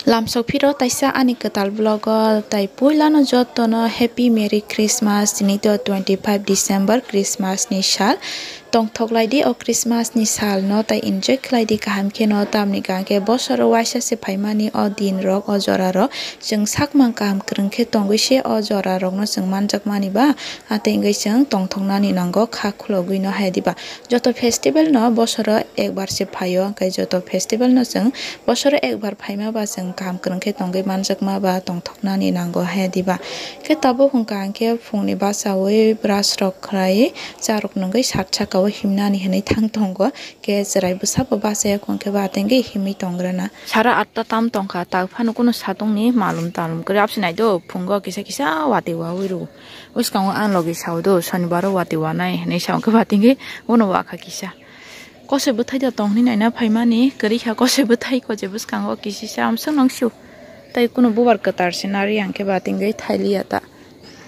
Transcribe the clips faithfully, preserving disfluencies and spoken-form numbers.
Lamsok phiro taisa ani kwtal vlog o, tai puilano jotono Happy Merry Christmas, tini to twenty five December, Christmas ni sal. Tongthok lai di o Christmas ni sal no, tai enjoy khlai di kaham khe no, tamni hwnkhe bosoro waisa se phaimani o din rok, o jora rok chwng sakmang kaham kwrwng khe tongwi se o jora rok no chwng manjak mani ba, atengwi chwng tongthok nani nango kha khulogwi no hai di ba. Joto festival no bosoro ekbar se phaio, hwnkhe joto festival no chwng bosoro ekbar phaima ba chwng kaham kwrwng khe tongwi manjakma ba tongthoknani nango hai diba. Khe tabuk hwnkha hwnkhe phungni bachaui brush rok khlai cha rok nungwi sat saka o himnani hinwi thang tongo. Khe chwrai bwsa bo bachaya hwnkhe ba atengwi himwi tong rwna. Sara atta tam tongkha, tak phano kunu satongni malum talum kwrwi abse nai do, phungo kisa kisa watwi waui rw. Bwskango ang logi sao do, sonibaro watwi wanai hinwi sao khe ba atengwi uno wakha kisa. Kose bwthai da tong hinwi naina phaimani, kwrwi kha kose bwthai ko je bwskango kisisa amswk nang sio. Tai kunu bubar kwtal se nari ang khe ba tingwi thailiya ta.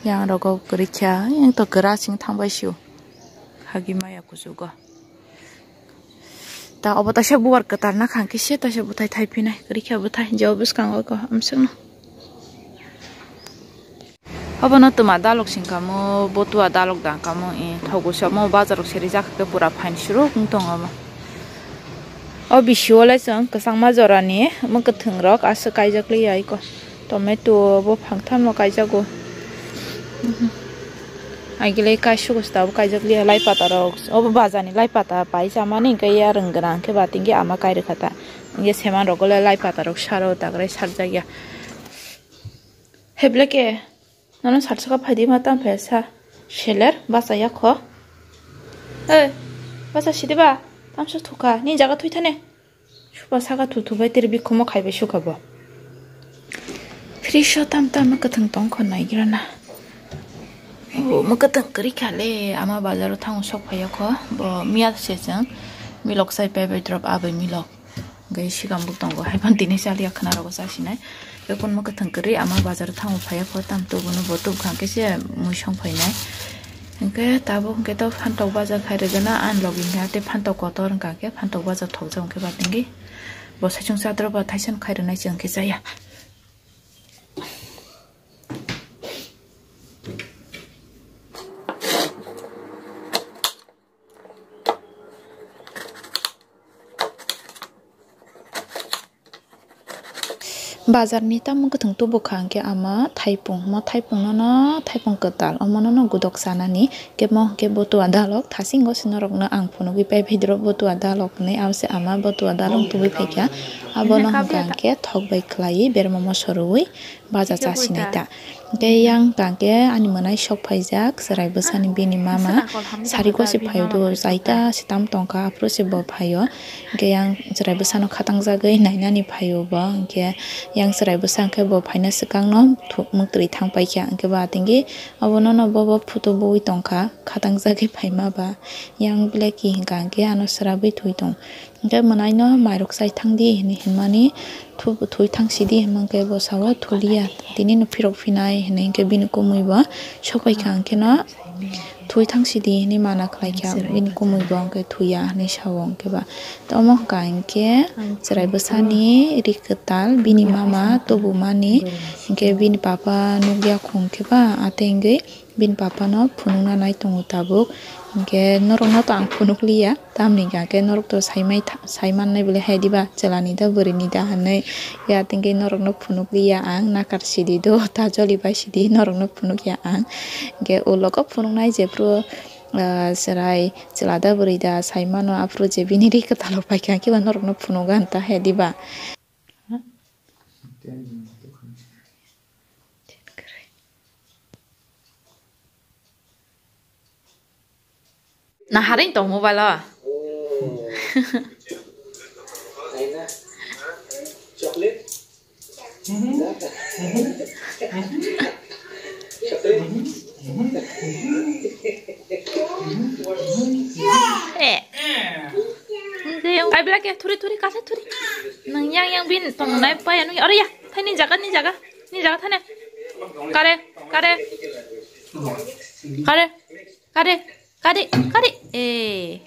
Yang rogo kwrwi kha, yang to kwra sing thang bai sio. Hagi maya kuchugo. Ta obo taisa bubar kwtal na kha ang khe se taisa bwthai thai phinai, kwrwi kha bwthai je o bwskango ko amswk no. Obono twma dalok singkamo, botua dalok dangkamo, e, thogo samo bazarok seri jak khe pura phain suruk wng tongo omo. O bisio le chwng kwchangma jorani mwkhwtwng rok aswk kaijak liya iko. Tomato bo phangtham no kaijago. Agile kaisugo sita bo kaijak liya lai pata rok. Obo bazarni lai pata pai chamani hwnkhe ya rwng gwnang khe ba tingki ama kai rwkha ta. Hwnkhe seman rok le lai pata rok saro dagrai sarjak ya. Hebleke, nono sat saka phaidi ma tam phai sa. Seler, basa yakho. Ei, basa sidi ba, tamsa thuka, ni jaga thui thane. Supa saka thu thu bai tiri bikhomo khai bai sukha bo. Fridge o tam tam mwkhwtwng tong kho nai gira na. O mwkhwtwng kwrwi kha le, ama bazar o thango sok phai yakho. Bo miya se chwng milok sai pai bai drop abai milok. Hwnkhe sikam bo tongo, hai phano tini chaliya khwna rogo chasinai. Hwnkhe kunma kwthwng kwrwi ama bazar thango phaiya pho, tam to bono bo tubukha hwnkhe se mui song phainai. Hwnkhe tabuk hwnkhe to phantok baja khai rwgena, ani logi hwnkhe tei phantok kotor wngkha khe phantok baja thokjak hwnkhe ba tingwi bo saichung chadra ba thaisa khai rwnai se hwnkhe chaya. Bazar ni tamo kwthwng tubu kha hwnkhe ama thaipung, mo thaipung no, no thaipung kwtal, omo no, no gudok chanani, khe mo hwnkhe botua dalok, thasingo se norok no ang phunugwi pai phai doro botua dalok hinwi, abo se ama botua dalok tubui phaikha, abono hwnkha hwnkhe thok bai khwlaiwi berma moso rwui. Baja chasinai ta. Tei yang tangke ani mwnai sok phaijak, chwrai bwsani bini mama sari gosi phaio do, jaita se tam tongkha, aphuru se bo phaio. Hwnkhe yang chwrai bwsano khatangjagwi nainani phaio bo, hwnkhe yang chwrai bwsa hwnkhe bo phaina swkangno thuk mwktwi thang paikha, hwnkhe ba tingki obono no bo bo photo bui tongkha, khatangjagwi phaima ba. Yang belai ki hwnkha hwnkhe ano swrabwi thwi tong. Hwnkhe mwnaino mairok chai thang di hinwi hwnmani, thu-, thwi thang sidi hwnmani hwnkhe bo sao, "Thuliya, tini no phirok phinai," hinwi hwnkhe bini kumui bo sokphaikha, hwnkhe no, "Thwi thang sidi," hinwi mana khlaikha, bini kumui bo hwnkhe, "Thuya," hinwi sao hwnkhe ba. Omo hwnkha hwnkhe chwrai bwsani ri kwtal, bini mama tubumani, hwnkhe bini papa nukya khungkhe ba, atengwi bini papa no phunukna nai tongo tabuk. Hwnkhe norok no to ang phunuk liya, tamni hwnkhe norok to saimai tha-, saimannai bole hai diba, chwla ni da, bwrwi ni da hinwi. Ya, tengke norok no phunuk liya ang, nakar sidi do, ta joli bai sidi, norok no phunuk ya ang. Hwnkhe ulo kok phunuknai jephru, ah, chwrai, chwla da, bwrwi da saimano, aphuru je bini ri kwtalo paikha, hwnkhe ba norok no phunuk an ta hai diba. Na haring tong mobile o. Eh. Ai bela ke thuri thuri kasa thuri. Nang yang yang bin tong nai pa ya nung. Ore ya, thani jaga ni jaga. Ni jaga thane. Kare, kare. Kare, kare, kare, kare. Eh.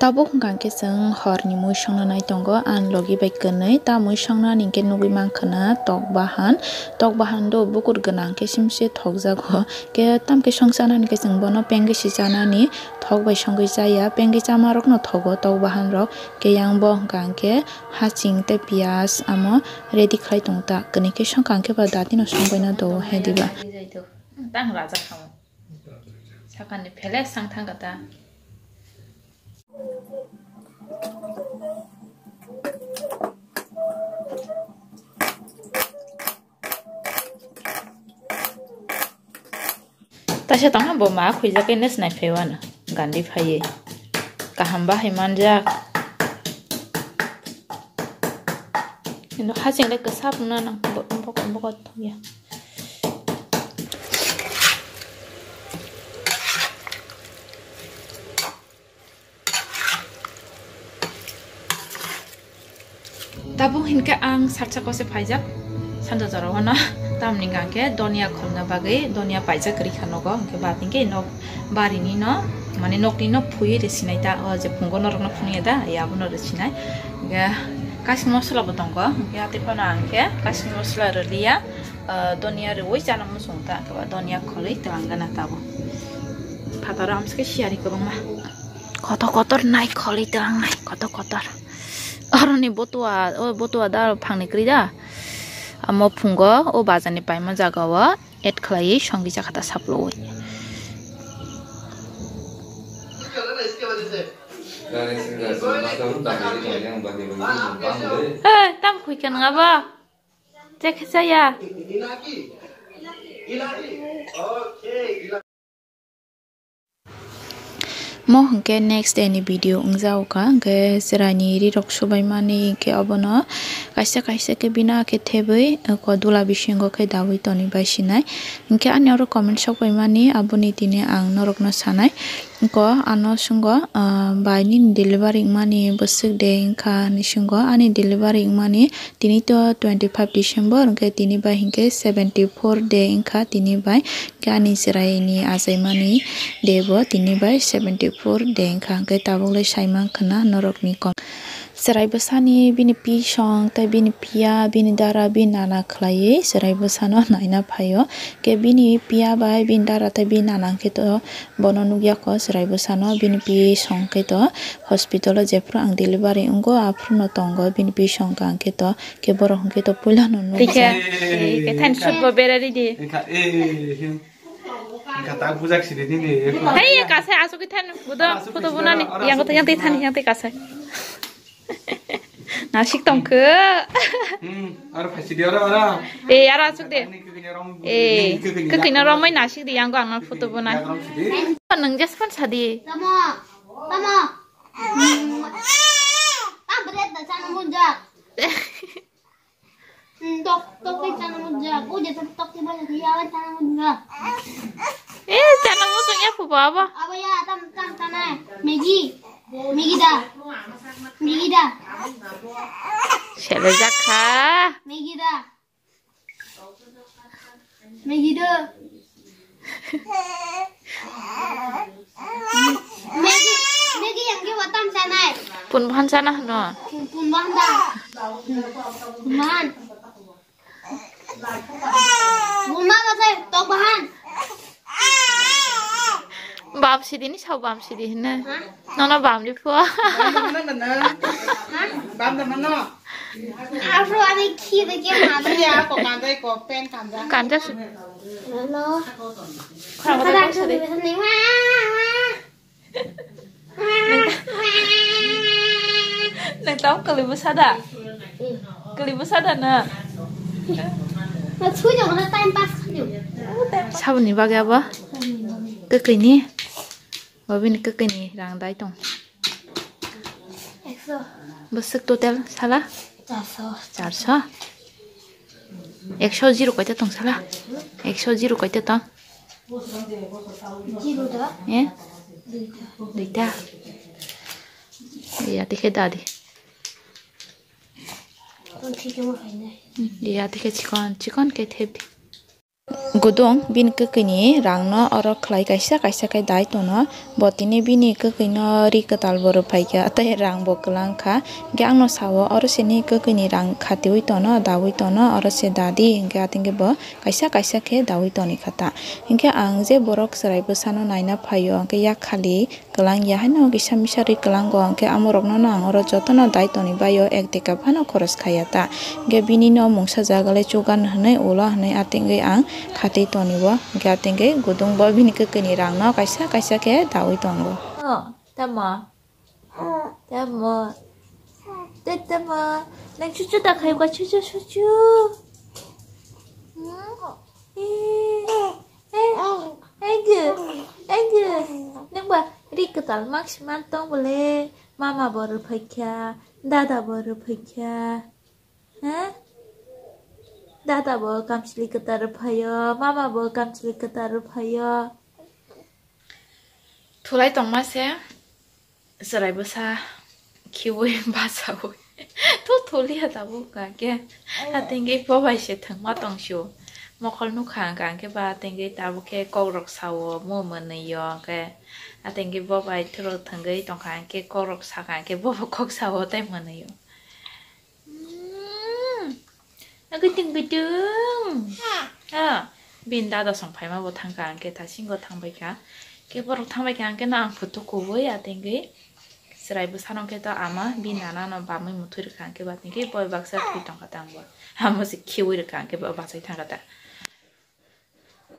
Tabuk hwnkha khe chwng horni mui songna nai tongo, ani logi bai kwnwi ta mui songna ni hwnkhe nugwi mankha na tok bahan, tok bahan do bukur gwnang khe simse thokjago, khe tamkhe song chanani khe chwng bono pengwi si chanani, thok bai songwi chaya, pengwi chama rokno thogo tok bahan rok, khe yang bo hwnkha khe haching tei piyaj amo ready khlai tongo ta, kwnwi khe songkha khe ba datino songbaina do he diba. Tang raja khamu. Sakani phelek sang thang kata. Taisa tongha bo ma khuijak khe nes nai phaiwano gandi phaiwi kaham bahai manjak. Hino haching le kwsa phano nang bo bokol bokol thokya. Tabuk hinkhe ang salsa kose phaijak sanja jorao hano, tamni hwnkhe donia kholna bagwi donia paijak kwrwi kha nogo, hinkhe bat hinkhe nok barini no mane nokni no phui rwsinai ta, o je phungo norokno phunukya da, ya abono rwsinai. Hinkhe kaisa mosola bo tongo, hinkhe atwi phano ang khe kaisa mosola rwliya, o donia rwui chana muchung ta, hinkhe ba donia kholwi twlang gana tabuk. Phataro amsukhe siyari kwbangma. Kotor kotor nai kholwi twlang nai, kotor kotor. Oroni botua, o botua da phangni kwrwi da. Amo phungo o bazar ni paima jaga o add khlaiwi songwi jakha ta saploui. Hey, tam khuikha nang abo? Chekhe chaya. Mo hwnkhe next day ni video wngjago kha, hwnkhe chwraini rirok subaimani hwnkhe obono kaisa kaisa khe bina khe thebwi, ko dula bisingo khe dawi toni bai sinai. Hwnkhe ani oro comment sok paimani aboni tini ang norokno sanai. Ko ano swnggo, ah, bai nini delivery wngmani bwswk de wngkha hinwi swnggo. Ani delivery wngmani tini to twenty five December, hwnkhe tini bai hwnkhe seventy four de wngkha tini bai. Khe ani chwraini achaimani de bo tini bai seventy four de wngkha, hwnkhe tabuk le sai mankha na norokni kom. Chwrai bwsani bini pisong tei bini piya, bini dara, bini nana khlaiwi chwrai bwsano naina phaio. Khe bini piya bai bini dara tei bini nana hwnkhe to bono nukya kho chwrai bwsano, bini pisong hwnkhe to hospital o jephru ang delivery wngo aphruno tongo bini pisong hwnkhe to. Khe borok hwnkhe to puilano nukjak. Tei khe, eh, khe thaini shoot bo berari di. Wngkha, eh, eh, eh. Wngkha ta bujak sidi nini. Hei, kasai asugwi thaini budo photo bunani. Yang tei, yang tei thani, yang tei kasai. Nasik tongkho. Hmm, aro phaisi di aro, aro. Eh, aro asuk de. Ani kwkwi ni rom, eh, kwkwi ni kwkwi no romwi nasik di, yang go ang no photo bunai. Yang rom sidi. Nang jas pan sadi. Tamo, tamo. Tam bret da chana munjak. Hmm, tok, tok kai chana munjak. O je tok, tok kai bala ya chana munjak. Eh, chana muchung ya phu baba. Aba ya tam, tam chana. Maggi. Maggi da. Maggi da. Sele jakha. Maggi da. Maggi do. Maggi, Maggi yang ke watam sanai. Pun bahan sana hano. Pun, pun bahan da. Pun bahan. Pun bahan apa sih? Tok bahan. Bam sidi ni sao bam sidi hina. Hah? Nono bam di phua. Bam da mano, bam da mano. Hah? Asu ani khi de ke ma. Iya, ko kandai ko pen kanda. Kanda su. Mano. Khara ko da sadi. Nang tau kali bu sada. Kali bu sada na. Na chui jong na time pass khayo. Sabuni bagwi abo. Kwkwi ni. Bo bini kwkwi ni rang dai tong. Ekso. Bwswk total sala? Charso. Charso? Ekso zero koita tong sala? Ekso zero koita tong? Zero da. Eh? Duita. Duita. Ya, tikhe dadi. Tong thik ma khainai. Ya, tikhe chikon, chikon khe thep di. Gudung bini kwkwini rangno oro khlai kaisa kaisa khe dai tono. Bo tini bini kwkwino ri kwtal bo rwphaikha, tei rang bo kwlangkha. Hwnkhe angno sao, oro se ni kwkwini rang khatiui tono, daui tono, oro se dadi, hwnkhe atengkhe bo kaisa kaisa khe daui tonikha ta. Hwnkhe ang je borok chwrai bwsano naina phaio, hwnkhe yak khali kwlangya haino kisa misa ri kwlango, hwnkhe amorokno no ang oro jotono dai toni baio, ek deka phano khoros khaya ta. Hwnkhe bini no mungsa jaga le chugan hwnwi, ulo hwnwi atengwi ang khatwi tonio, hwnkhe atengwi gudung bo bini kwkwini rangno kaisa kaisa khe daui tongo. Oh, tamo? Tamo? Te tamo? Nang chuchu ta khai kwa, chuchu, chuchu. Hmm? Eh, eh, eh, gu, eh, gu. Nang ba ri kwtal mak si man tong bole. Mama bo rwphaikha, dada bo rwphaikha. Ha? Dada bo kamchwlwi kwtal rwphaio, mama bo kamchwlwi kwtal rwphaio. Thulai tongma se, chwrai bwsa khiui bachaui. Thu thuliya tabuk hwnkha khe. Atengwi bo bai se thwngma tongsio. Mokol nukha hwnkha hwnkhe ba atengwi tabuk khe kokrok sao, mo mwnwio hwnkhe. Atengwi bo bai thwrwk thwngwi tongkha hwnkhe kokrok sakha hwnkhe bo bo kok sao tei mwnwio. Hmm. Agui ting gui dung. Ha. Bin dada song phaima bo thangkha, hwnkhe thasingo thangbaikha. Khe borok thangbaikha, hwnkhe no ang photo kubui atengwi. Chwrai bwsano khe to ama bin nana no bamwi muthui rwkha, hwnkhe ba atengwi boi baksa thwi tongkha ta ang bo. Amo se khiui rwkha, hwnkhe bo bachai thangkha ta.